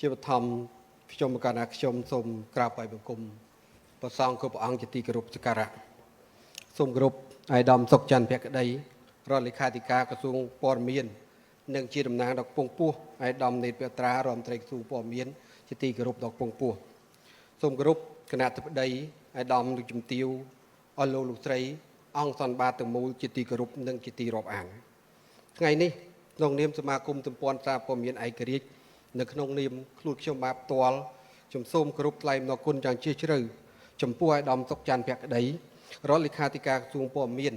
ជាបឋមខ្ញុំកណ្ណាខ្ញុំសូមក្រាបថ្វាយបង្គំព្រះសង្ឃគ្រប់ព្រះអង្គជាទីគោរពសក្ការៈសូមគោរពឯកឧត្តមសុកច័ន្ទភក្តីរដ្ឋលេខាធិការក្រសួងព័ត៌មាននិងជាតំណាងដល់គង់ពោះឯកឧត្តមនេតភត្រារដ្ឋមន្ត្រីក្រសួងព័ត៌មានជាទីគោរពដល់គង់ពោះសូមគោរពគណៈធិបតីឯកឧត្តមលោកជំទាវអស់លោកលោកស្រីអង្គសន្និបាតទាំងមូលជាទីគោរពនិងជាទីរាប់អានថ្ងៃនេះក្នុងនាមសមាគមសម្ព័ន្ធសារព័ត៌មានឯករាជ្យនៅក្នុងនាមខ្លួនខ្ញុំបាទផ្ទាល់ខ្ញុំសូមគោរពថ្លែងអំណរគុណយ៉ាងជ្រាលជ្រៅចំពោះឯកឧត្តមសុកច័ន្ទភក្តីរដ្ឋលេខាធិការក្រសួងព័ត៌មាន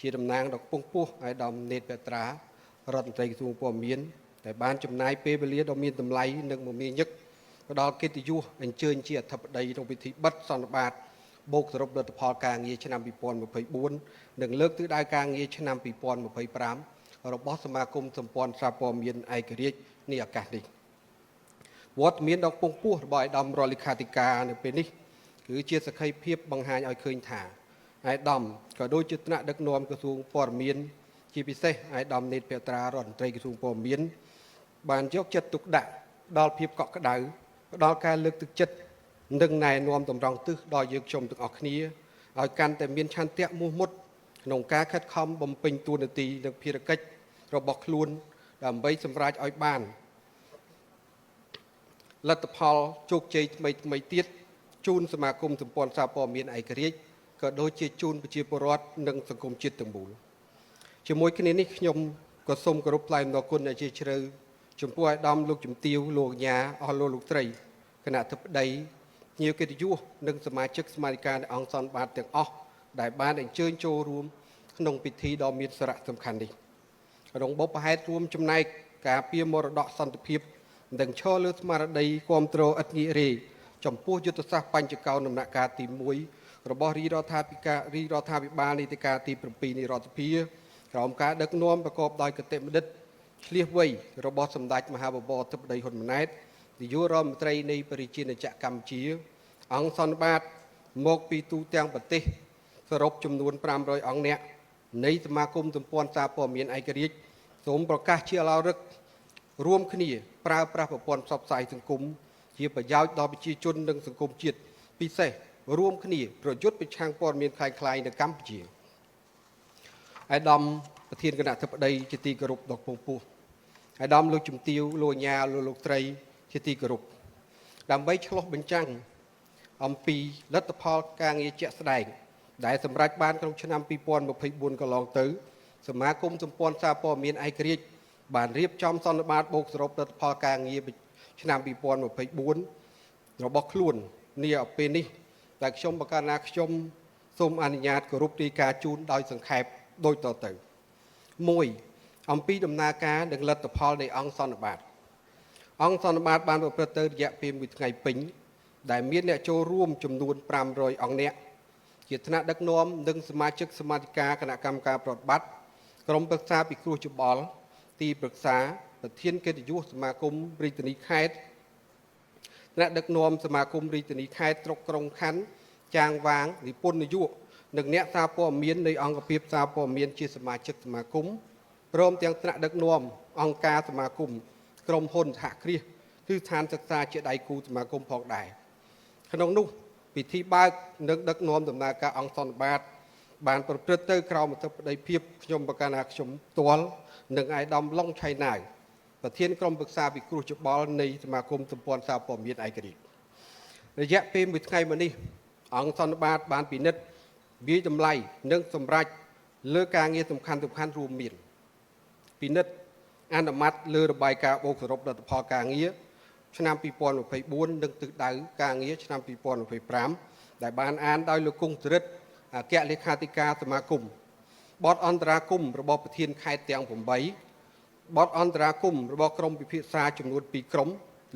ជាតំណាងដល់គង់ពោះឯកឧត្តមនេតភត្រារដ្ឋមន្ត្រីក្រសួងព័ត៌មានដែលបានចំណាយពេលវេលាដ៏មានតម្លៃនិងមមាញឹកផ្ដល់កិត្តិយសអញ្ជើញជាអធិបតីក្នុងពិធីបិទសន្និបាតបូកសរុបលទ្ធផលការងារឆ្នាំ2024និងលើកទិសដៅការងារឆ្នាំ2025របស់សមាគមសម្ព័ន្ធសារព័ត៌មានឯករាជ្យនាឱកាសនេះវត្តមានដ៏ខ្ពង់ខ្ពស់របស់ឯកឧត្តមរដ្ឋលេខាធិការនៅពេលនេះគឺជាសក្ខីភាពបង្ហាញឲ្យឃើញថាឯកឧត្តមក៏ដូចជាថ្នាក់ដឹកនាំក្រសួងព័ត៌មានជាពិសេសឯកឧត្តមនេតភត្រារដ្ឋមន្ត្រីក្រសួងព័ត៌មានបានយកចិត្តទុកដាក់ដល់ភាពកក់ក្ដៅផ្ដល់ការលើកទឹកចិត្តនិងណែនាំតម្រង់ទិសដល់យើងខ្ញុំទាំងអស់គ្នាឲ្យកាន់តែមានឆន្ទៈមោះមុតក្នុងការខិតខំបំពេញតួនាទីនិងភារកិច្ចរបស់ខ្លួនដើម្បីសម្រេចឲ្យបានលទ្ធផលជោគជ័យថ្មីថ្មីទៀតជូនសមាគមសម្ព័ន្ធសារព័ត៌មានឯករាជ្យក៏ដូចជាជូនប្រជាពលរដ្ឋនិងសង្គមជាតិទាំងមូលជាមួយគ្នានេះខ្ញុំក៏សូមគោរពថ្លែងអំណរគុណយ៉ាងជ្រាលជ្រៅចំពោះឯកឧត្តមលោកជំទាវលោកកញ្ញាអស់លោកលោកស្រីគណៈធិបតីភ្ញៀវកិត្តិយសនិងសមាជិកសមាជិកានៃអង្គសន្និបាតទាំងអស់ដែលបានអញ្ជើញចូលរួមក្នុងពិធីដ៏មានសារៈសំខាន់នេះក្នុងបុព្វហេតុរួមចំណែកការពារមរតកសន្តិភាពនិងឈរលើស្មារតីគាំទ្រឥតងាករេចំពោះយុទ្ធសាស្ត្របញ្ចកោណដំណាក់កាលទី1របស់រាជរដ្ឋាភិបាលរាជរដ្ឋាភិបាលនីតិកាលទី7នៃរដ្ឋសភាក្រោមការដឹកនាំប្រកបដោយកតេបណ្ឌិតឆ្លៀសវៃរបស់សម្ដេចមហាបវរធិបតីហ៊ុនម៉ាណែតនាយករដ្ឋមន្ត្រីនៃប្រជាណាចក្រកម្ពុជាអង្គសន្និបាតមកពីទូទាំងប្រទេសសរុបចំនួន500អង្គនាក់នៃសមាគមសម្ព័ន្ធសារព័ត៌មានឯករាជ្យសូមប្រកាសជាឱឡារិករួមគ្នាប្រើប្រាស់ប្រព័ន្ធផ្សព្វផ្សាយសង្គមជាប្រយោជន៍ដល់ប្រជាជននិងសង្គមជាតិពិសេសរួមគ្នាប្រយុទ្ធប្រឆាំងព័ត៌មានក្លែងៗនៅកម្ពុជាឯកឧត្តមប្រធានគណៈធិបតីជាទីគោរពដ៏ខ្ពង់ខ្ពស់ឯកឧត្តមលោកជំទាវលោកអញ្ញាលោកលោកស្រីជាទីគោរពដើម្បីឆ្លុះបញ្ចាំងអំពីលទ្ធផលការងារជាក់ស្ដែងដែលសម្រេចបានក្នុងឆ្នាំ2024កន្លងទៅសមាគមសម្ព័ន្ធសារព័ត៌មានឯករាជ្យបានរៀបចំសន្និបាតបូកសរុបលទ្ធផលការងារឆ្នាំ2024របស់ខ្លួននាពេលនេះតែខ្ញុំបកណាខ្ញុំសូមអនុញ្ញាតគោរពរាយការណ៍ជូនដោយសង្ខេបដូចតទៅ1អំពីដំណើរការនិងលទ្ធផលនៃអង្គសន្និបាតអង្គសន្និបាតបានប្រព្រឹត្តទៅរយៈពេលមួយថ្ងៃពេញដែលមានអ្នកចូលរួមចំនួន500អង្គនាក់ជាថ្នាក់ដឹកនាំនិងសមាជិកសមាជិកាគណៈកម្មការប្រតិបត្តិក្រុមប្រឹក្សាពិគ្រោះយោបល់ទីប្រឹក្សាប្រធានកិត្តិយសសមាគមរាជធានីខេត្តថ្នាក់ដឹកនាំសមាគមរាជធានីខេត្តស្រុកក្រុងខណ្ឌចាងវាងនិពន្ធនាយកនិងអ្នកសារព័ត៌មាននៃអង្គភាពសារព័ត៌មានជាសមាជិកសមាគមព្រមទាំងថ្នាក់ដឹកនាំអង្គការសមាគមក្រុមហ៊ុនសហគ្រាសគឺស្ថានសិក្សាជាដៃគូសមាគមផងដែរក្នុងនោះពិធីបើកនិងដឹកនាំដំណើរការអង្គសន្និបាតបានប្រព្រឹត្តទៅក្រោមអធិបតីភាពខ្ញុំបកណាខ្ញុំផ្ទាល់និងឯកឧត្តមឡុងឆៃណាវប្រធានក្រុមប្រឹក្សាពិគ្រោះយោបល់នៃសមាគមសម្ព័ន្ធសារព័ត៌មានឯករាជ្យរយៈពេលមួយថ្ងៃមកនេះអង្គសន្និបាតបានពិនិត្យវាយតម្លៃនិងសម្រេចលើការងារសំខាន់ៗរួមមានពិនិត្យអនុម័តលើរបាយការណ៍បូកសរុបលទ្ធផលការងារឆ្នាំ2024និងទិសដៅការងារឆ្នាំ2025ដែលបានអានដោយលោកគង់សរិទ្ធអគ្គលេខាធិការសមាគមបទអន្តរាគមន៍របស់ប្រធានខេត្តទាំង8បទអន្តរាគមន៍របស់ក្រុមពិភាក្សាចំនួន2ក្រុម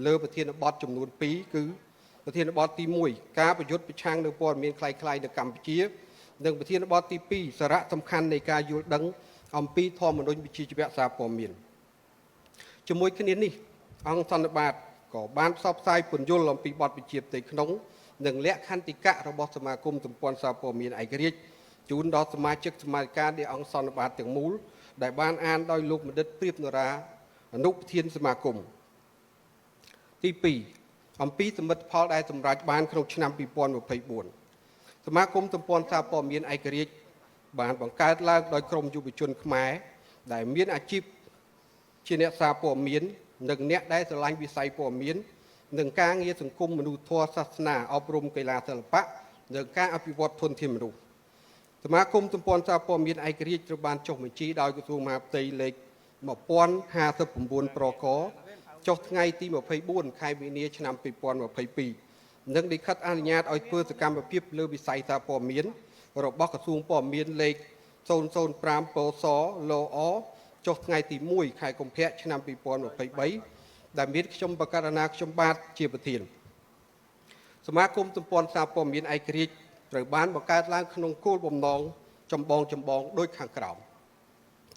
លើប្រធានបទចំនួន2គឺប្រធានបទទី1ការប្រយុទ្ធប្រឆាំងនឹងព័ត៌មានក្លែងៗនៅកម្ពុជានិងប្រធានបទទី2សារៈសំខាន់នៃការយល់ដឹងអំពីធម្មនុញ្ញវិជ្ជាជីវៈសារព័ត៌មានជាមួយគ្នានេះអង្គសន្និបាតក៏បានផ្សព្វផ្សាយពន្យល់អំពីបទវិជាផ្ទៃក្នុងនិងលក្ខន្តិកៈរបស់សមាគមសម្ព័ន្ធសារព័ត៌មានឯករាជ្យជូនដល់សមាជិកសមាជិកានៃអង្គសន្និបាតទាំងមូលដែលបានអានដោយលោកបណ្ឌិតព្រាបនរាអនុប្រធានសមាគម ទី2អំពីសមិទ្ធផលដែលសម្រេចបានក្នុងឆ្នាំ2024សមាគមសម្ព័ន្ធសារព័ត៌មានឯករាជ្យបានបង្កើតឡើងដោយក្រុមយុវជនខ្មែរដែលមានអាជីពជាអ្នកសារព័ត៌មាននិងអ្នកដែលស្រឡាញ់វិស័យព័ត៌មាននិងការងារសង្គមមនុស្សធម៌សាសនាអប់រំកីឡាសិល្បៈនិងការអភិវឌ្ឍធនធានមនុស្សសមាគមសម្ព័ន្ធសារព័ត៌មានឯករាជ្យត្រូវបានចុះបញ្ជីដោយក្រសួងមហាផ្ទៃលេខ1059ប្រកចុះថ្ងៃទី24ខែមីនាឆ្នាំ2022និងលិខិតអនុញ្ញាតឲ្យធ្វើសកម្មភាពលើវិស័យសារព័ត៌មានរបស់ក្រសួងព័ត៌មានលេខ005ពសលអចុះថ្ងៃទី1ខែកុម្ភៈឆ្នាំ2023ដែលមានខ្ញុំបកករណាខ្ញុំបាទជាប្រធានសមាគមសម្ព័ន្ធសារព័ត៌មានឯករាជ្យត្រូវបានបង្កើតឡើងក្នុងគោលបំណងចម្បងដូចខាងក្រោម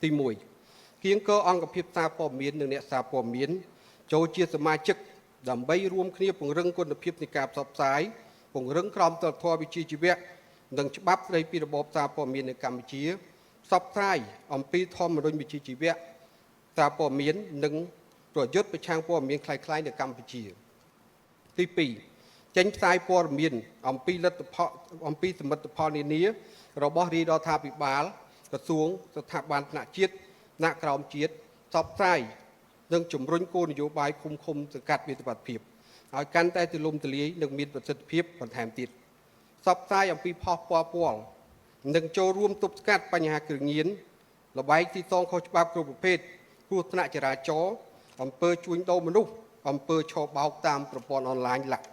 ទី1គៀងគរអង្គភាពសារព័ត៌មាននិងអ្នកសារព័ត៌មានចូលជាសមាជិកដើម្បីរួមគ្នាពង្រឹងគុណភាពនៃការផ្សព្វផ្សាយពង្រឹងក្រមសីលធម៌វិជ្ជាជីវៈនិងច្បាប់ស្តីពីរបបសារព័ត៌មាននៅកម្ពុជាផ្សព្វផ្សាយអំពីធម្មនុញ្ញវិជ្ជាជីវៈសារព័ត៌មាននិងប្រយុទ្ធប្រឆាំងព័ត៌មានคล้ายៗនៅកម្ពុជាទី2ចេញផ្សាយព័ត៌មានអំពីលទ្ធផលអំពីសមិទ្ធផលនានារបស់រាជរដ្ឋាភិបាលក្រសួងស្ថាប័នថ្នាក់ជាតិថ្នាក់ក្រោមជាតិផ្សព្វផ្សាយនិងជំរុញគោលនយោបាយឃុំសង្កាត់វិបត្តិភាពឲ្យកាន់តែទូលំទូលាយនិងមានប្រសិទ្ធភាពបន្ថែមទៀតផ្សព្វផ្សាយអំពីផលប៉ះពាល់និងចូលរួមទប់ស្កាត់បញ្ហាគ្រឿងញៀនល្បែងទីសងខុសច្បាប់គ្រប់ប្រភេទគ្រោះថ្នាក់ចរាចរណ៍អំពើជួញដូរមនុស្សអំពើឆបោកតាមប្រព័ន្ធអនឡាញឡាក់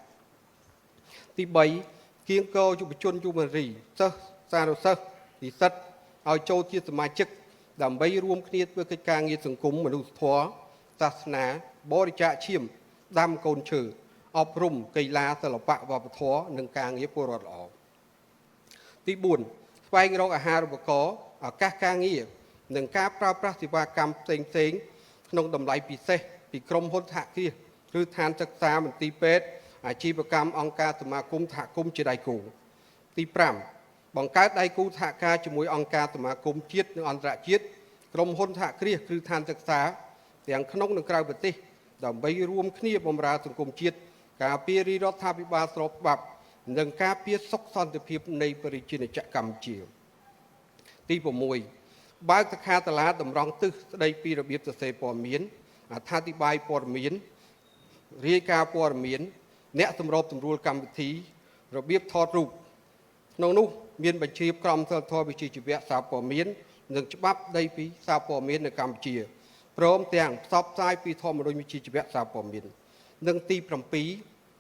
ទី3គៀងគរយុវជនយុវនារីសិស្សសានុសិស្សនិស្សិតឲ្យចូលជាសមាជិកដើម្បីរួមគ្នាធ្វើកិច្ចការងារសង្គមមនុស្សធម៌សាសនាបរិច្ចាគឈាមដាំកូនឈើអប់រំកីឡាសិល្បៈវប្បធម៌និងការងារពលរដ្ឋល្អទី4ស្វែងរកអាហារូបករណ៍ឱកាសការងារនិងការប្រើប្រាស់សេវាកម្មផ្សេងៗក្នុងតម្លៃពិសេសពីក្រុមហ៊ុនសហគ្រាសឬឋានសិក្សាមន្ទីរពេទ្យអាជីវកម្មអង្គការសមាគមសហគមន៍ជាដៃគូទី5បង្កើតដៃគូសហការជាមួយអង្គការសមាគមជាតិនិងអន្តរជាតិក្រុមហ៊ុនសហគ្រាសឬឋានសិក្សាទាំងក្នុងនិងក្រៅប្រទេសដើម្បីរួមគ្នាបម្រើសង្គមជាតិការពាររាជរដ្ឋាភិបាលស្របច្បាប់និងការពារសុខសន្តិភាពនៃប្រជាណាចក្រកម្ពុជាទី6បើកសិក្ខាសាលាតម្រង់ទិសស្ដីពីរបៀបសរសេរព័ត៌មានអត្ថាធិប្បាយព័ត៌មានរាយការណ៍ព័ត៌មានអ្នកសម្របសម្រួលកម្មវិធីរបៀបថតរូបក្នុងនោះមានបញ្ជាក្រមសីលធម៌វិជ្ជាជីវៈសារព័ត៌មាននិងច្បាប់ស្ដីពីសារព័ត៌មាននៅកម្ពុជាព្រមទាំងផ្សព្វផ្សាយពីធម្មនុញ្ញវិជ្ជាជីវៈសារព័ត៌មាននិងទី7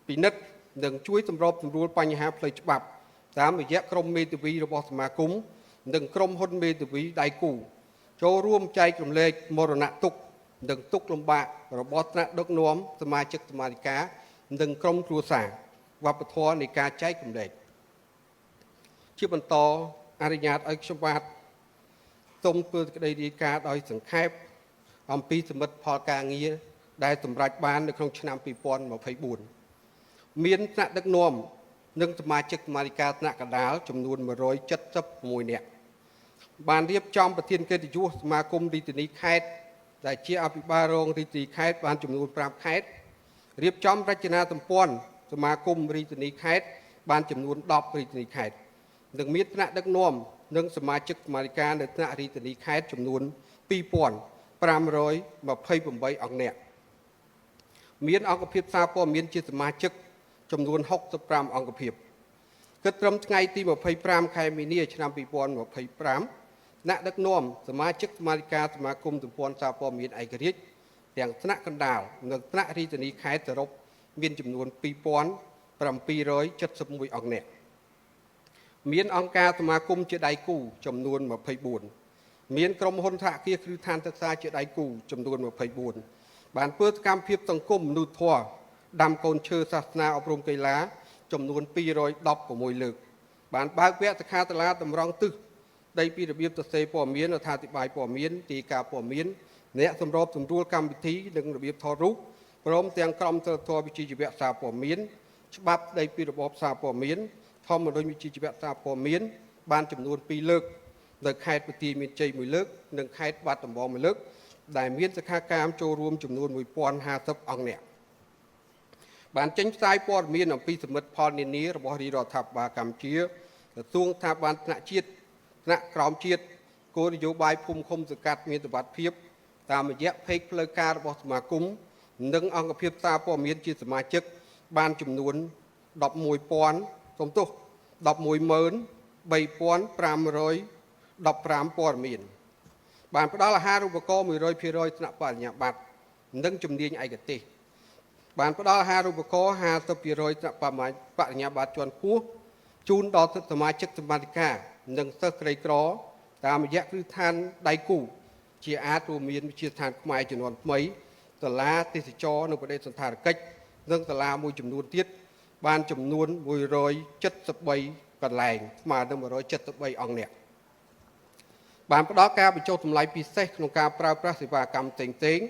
ពិនិត្យនិងជួយសម្របសម្រួលបញ្ហាផ្លូវច្បាប់តាមរយៈក្រុមមេធាវីរបស់សមាគមនិងក្រុមហ៊ុនមេធាវីដៃគូចូលរួមចែករំលែកមរណទុក្ខនិងទុក្ខលំបាករបស់ថ្នាក់ដឹកនាំសមាជិកសមាជិកានិងក្រុមគ្រួសារវប្បធម៌នៃការចែករំលែកជាបន្តអនុញ្ញាតឲ្យខ្ញុំបាទសូមធ្វើសេចក្តីរាយការណ៍ដោយសង្ខេបអំពីសមិទ្ធផលការងារដែលសម្រេចបាននៅក្នុងឆ្នាំ2024មានថ្នាក់ដឹកនាំនិងសមាជិកសមាជិកាថ្នាក់កណ្ដាលចំនួន176នាក់បានរៀបចំប្រធានកិត្តិយសសមាគមរាជធានីខេត្តដែលជាអភិបាលរងរាជធានីខេត្តបានចំនួន5ខេត្តរៀបចំរចនាសម្ព័ន្ធសមាគមរាជធានីខេត្តបានចំនួន10រាជធានីខេត្តនិងមានថ្នាក់ដឹកនាំនិងសមាជិកសមាជិកានៅថ្នាក់រាជធានីខេត្តចំនួន2528អង្គនាក់មានអង្គភាពសារព័ត៌មានជាសមាជិកចំនួន65អង្គភាពគិតត្រឹមថ្ងៃទី25ខែមីនាឆ្នាំ2025ថ្នាក់ដឹកនាំសមាជិកសមាជិកាសមាគមសម្ព័ន្ធសារព័ត៌មានឯករាជ្យទាំងថ្នាក់កណ្ដាលនិងថ្នាក់រាជធានីខេត្តសរុបមានចំនួន2771អង្គនាក់មានអង្គការសមាគមជាដៃគូចំនួន24មានក្រុមហ៊ុនសហគ្រាសឬឋានសិក្សាជាដៃគូចំនួន24បានធ្វើសកម្មភាពសង្គមមនុស្សធម៌ដាំកូនឈើសាសនាអប់រំកីឡាចំនួន216លើកបានបើកវគ្គសិក្ខាសាលាតម្រង់ទិសដីពីរបៀបសរសេរព័ត៌មានអត្ថាធិប្បាយព័ត៌មានទីការព័ត៌មានអ្នកសម្របសម្រួលកម្មវិធីនិងរបៀបថតរូបព្រមទាំងក្រមសីលធម៌វិជ្ជាជីវៈសារព័ត៌មានច្បាប់ស្ដីពីរបបសារព័ត៌មានធម្មនុញ្ញវិជ្ជាជីវៈសារព័ត៌មានបានចំនួន2លើកនៅខេត្តបន្ទាយមានជ័យ1លើកនិងខេត្តបាត់ដំបង1លើកដែលមានសិក្ខាកាមចូលរួមចំនួន1050អង្គនាក់ បានចេញផ្សាយព័ត៌មានអំពីសមិទ្ធផលនានារបស់រាជរដ្ឋាភិបាលកម្ពុជាក្រសួងស្ថាប័នថ្នាក់ជាតិថ្នាក់ក្រោមជាតិគោលនយោបាយភូមិឃុំសង្កាត់មានសុវត្ថិភាពតាមរយៈ page ផ្លូវការរបស់សមាគមនិងអង្គភាពសារព័ត៌មានជាសមាជិកបានចំនួន11,000សំទោស113,515ព័ត៌មានបានផ្ដល់អាហារូបករណ៍100%ថ្នាក់បរិញ្ញាបត្រនិងជំនាញឯកទេសបានផ្ដល់អាហារូបករណ៍50%ថ្នាក់បរិញ្ញាបត្រជាន់ខ្ពស់ជូនដល់សមាជិកសមាធិការនិងសិស្សក្រីក្រតាមរយៈគ្រឹះស្ថានដៃគូជាអាចរួមមានវិទ្យាស្ថានខ្មែរជំនាន់ថ្មីសាលាទេសចរនៅប្រទេសសន្តារកិច្ចនិងសាលាមួយចំនួនទៀតបានចំនួន173កន្លែងស្មើនឹង173អង្គនាក់បានផ្ដល់ការបញ្ចុះតម្លៃពិសេសក្នុងការប្រើប្រាស់សេវាកម្មផ្សេងៗ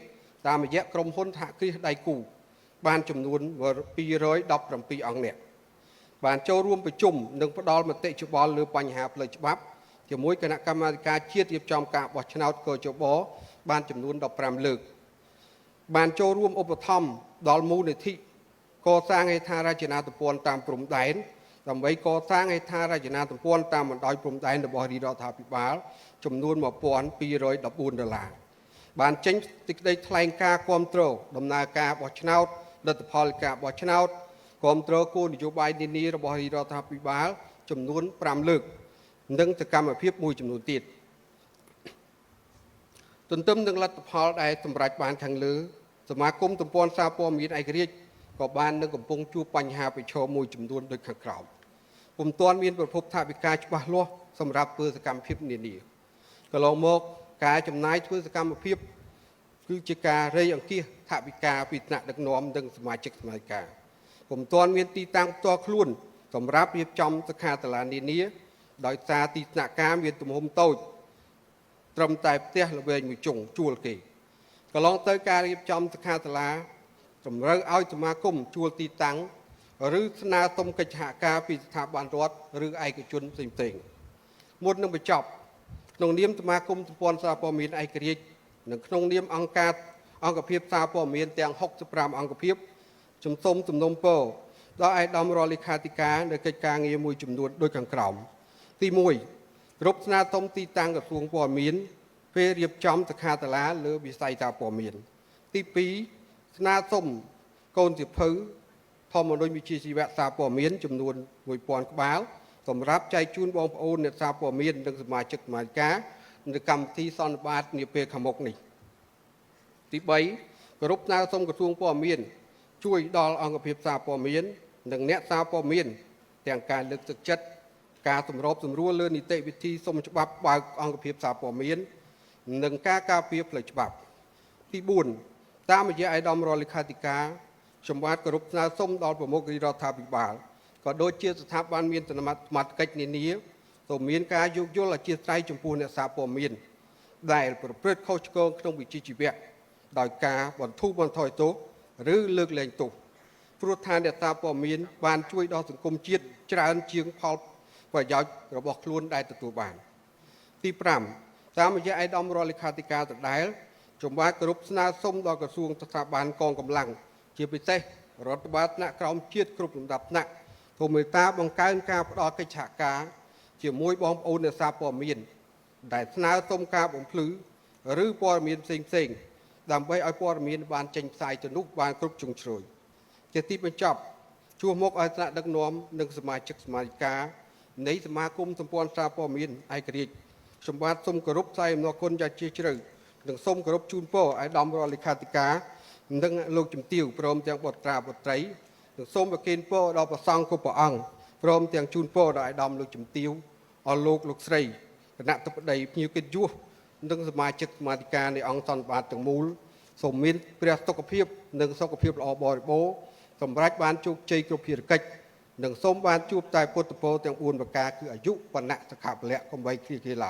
តាមរយៈក្រុមហ៊ុនសហគ្រាសដៃគូបានចំនួន217អង្គនាក់បានចូលរួមប្រជុំនិងផ្ដល់មតិយោបល់លើបញ្ហាផ្លូវច្បាប់ជាមួយគណៈកម្មាធិការជាតិរៀបចំការបោះឆ្នោតកជបបានចំនួន15លើកបានចូលរួមឧបត្ថម្ភដល់មូលនិធិកសាងហេដ្ឋារចនាសម្ព័ន្ធតាមព្រំដែនដើម្បីកសាងហេដ្ឋារចនាសម្ព័ន្ធតាមបណ្ដោយព្រំដែនរបស់រាជរដ្ឋាភិបាលចំនួន1214ដុល្លារបានចេញសេចក្តីថ្លែងការណ៍គាំទ្រដំណើរការបោះឆ្នោតលទ្ធផលការបោះឆ្នោតគាំទ្រគោលនយោបាយនានារបស់រាជរដ្ឋាភិបាលចំនួន5លើកនិងសកម្មភាពមួយចំនួនទៀតទន្ទឹមនឹងលទ្ធផលដែលសម្រេចបានខាងលើសមាគមសម្ព័ន្ធសារព័ត៌មានឯករាជ្យក៏បាននឹងកំពុងជួបបញ្ហាប្រឈមមួយចំនួនដូចខាងក្រោមពុំទាន់មានប្រភពថវិកាច្បាស់លាស់សម្រាប់ធ្វើសកម្មភាពនានាកន្លងមកការចំណាយធ្វើសកម្មភាពគឺជាការរៃអង្គាសថវិកាពីថ្នាក់ដឹកនាំនិងសមាជិកសមាជិកាពុំទាន់មានទីតាំងផ្ទាល់ខ្លួនសម្រាប់រៀបចំសិក្ខាសាលានានាដោយសារទីស្នាក់ការមានទំហំតូចត្រឹមតែផ្ទះល្វែងមួយជុងជួលគេកន្លងទៅការរៀបចំសិក្ខាសាលាតម្រូវឲ្យសមាគមជួលទីតាំងឬស្នើសុំកិច្ចសហការពីស្ថាប័នរដ្ឋឬឯកជនផ្សេងៗមុននឹងបញ្ចប់ក្នុងនាមសមាគមសម្ព័ន្ធសារព័ត៌មានឯករាជ្យនិងក្នុងនាមអង្គការអង្គភាពសារព័ត៌មានទាំង65អង្គភាពជំសុំសំណុំពរដល់ឯកឧត្តមរដ្ឋលេខាធិការនៅកិច្ចការងារមួយចំនួនដូចខាងក្រោមទី1គ្រប់ស្នើសុំទីតាំងក្រសួងព័ត៌មានពេលរៀបចំសិក្ខាសាលាលើវិស័យសារព័ត៌មានទី2ស្នើសុំកូនសិភៅធម្មនុញ្ញវិជ្ជាជីវៈសារព័ត៌មានចំនួន1000ក្បាលសម្រាប់ចែកជូនបងប្អូនអ្នកសារព័ត៌មាននិងសមាជិកសមាជិកានៅកម្មវិធីសន្និបាតនាពេលខាងមុខនេះទី3គោរពស្នើសុំក្រសួងព័ត៌មានជួយដល់អង្គភាពសារព័ត៌មាននិងអ្នកសារព័ត៌មានទាំងការលើកទឹកចិត្តការសម្របសម្រួលលើនីតិវិធីសុំច្បាប់បើកអង្គភាពសារព័ត៌មាននិងការការពារផ្លូវច្បាប់ទី4តាមរយៈឯកឧត្តមរដ្ឋលេខាធិការខ្ញុំបាទគោរពស្នើសុំដល់ប្រមុខរាជរដ្ឋាភិបាលក៏ដូចជាស្ថាប័នមានសមត្ថកិច្ចនានាសូមមានការយោគយល់អធិស្ឋានចំពោះអ្នកសារព័ត៌មានដែលប្រព្រឹត្តខុសឆ្គងក្នុងវិជ្ជាជីវៈដោយការបន្ធូរបន្ថយទោសឬលើកលែងទោសព្រោះថាអ្នកសារព័ត៌មានបានជួយដល់សង្គមជាតិច្រើនជាងផលប្រយោជន៍របស់ខ្លួនដែលទទួលបានទី5តាមរយៈឯកឧត្តមរដ្ឋលេខាធិការដដែលខ្ញុំបាទគោរពស្នើសុំដល់ក្រសួងស្ថាប័នកងកម្លាំងជាពិសេសរដ្ឋបាលថ្នាក់ក្រោមជាតិគ្រប់លំដាប់ថ្នាក់សូមមេត្តាបង្កើនការផ្ដល់កិច្ចសហការជាមួយបងប្អូនអ្នកសារព័ត៌មានដែលស្នើសុំការបំភ្លឺឬព័ត៌មានផ្សេងៗដើម្បីឲ្យព័ត៌មានបានចេញផ្សាយទៅនោះបានគ្រប់ជ្រុងជ្រោយជាទីបញ្ចប់ជួសមកឲ្យថ្នាក់ដឹកនាំនិងសមាជិកសមាជិកានៃសមាគមសម្ព័ន្ធសារព័ត៌មានឯករាជ្យខ្ញុំបាទសូមគោរពថ្លែងអំណរគុណយ៉ាងជ្រាលជ្រៅនិងសូមគោរពជូនពរឲ្យឧត្តមរដ្ឋលេខាធិការនិងលោកជំទាវព្រមទាំងបុត្រាបុត្រីនិងសូមប្រគេនពរដល់ព្រះសង្ឃគ្រប់ព្រះអង្គព្រមទាំងជូនពរដល់ឯកឧត្តមលោកជំទាវអស់លោកលោកស្រីគណៈធិបតីភ្ញៀវកិត្តិយសនិងសមាជិកសមាធិការនៃអង្គសន្និបាតទាំងមូលសូមមានព្រះសុខភាពនិងសុខភាពល្អបរិបូរណ៍សម្រាប់បានជោគជ័យគ្រប់ភារកិច្ចនិងសូមបានជួបតែពុទ្ធពរទាំង4ប្រការគឺអាយុវណ្ណៈសុខៈពលៈកុំបីឃ្លៀងឃ្លាឡើយ។